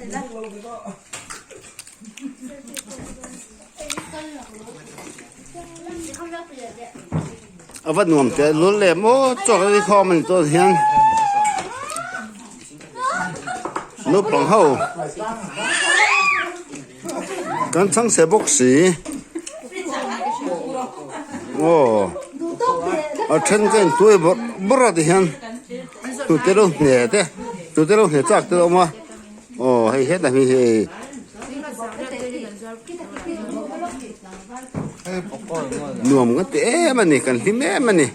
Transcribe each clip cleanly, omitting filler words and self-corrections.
A va nuam teh lul leh maw chawk a khawm a ni tawh hian naupang ho kan chhang se bawk si aw a then ka intuai bawrh bawrh a ti hian tute lo hne te tute lo hne chak te a awm a. Aw hei hetah hi hei nuam nga ti em a ni kan hlim em a ni.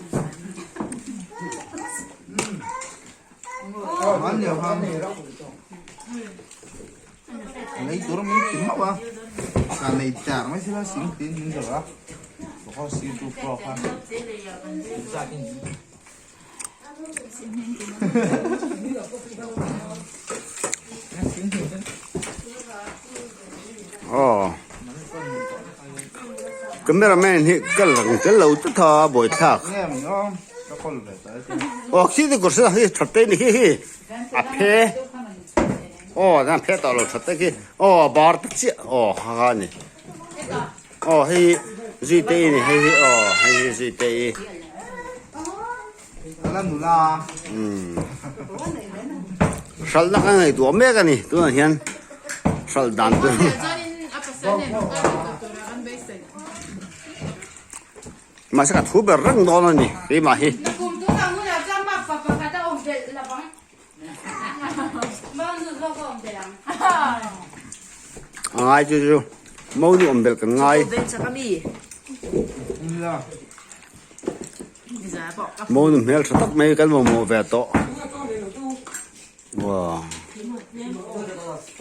Aw camera man hi ka lang tel lo tlat a buaithlak aw khi te kawr hi that te ni khi hi a phe aw a phe tawh lo that te khi aw a bar te chiah aw ha ha a ni Aw hei hi Zuitei a ni hei hi aw hei hi Zuitei. Umm hralhna ka ngaihtuah mek a ni tunah hian hralh dan tur mahse ka thu ber reng dawn a ni keimah hi. A ngai chu chu mo nu awm belh kan ngai. Mo nu hmel tha tak mai kan mamawh ve tawh. Wow.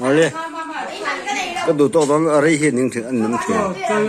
Awle. Ka duh tawk dawn a rei hi a ning thin a ning thin.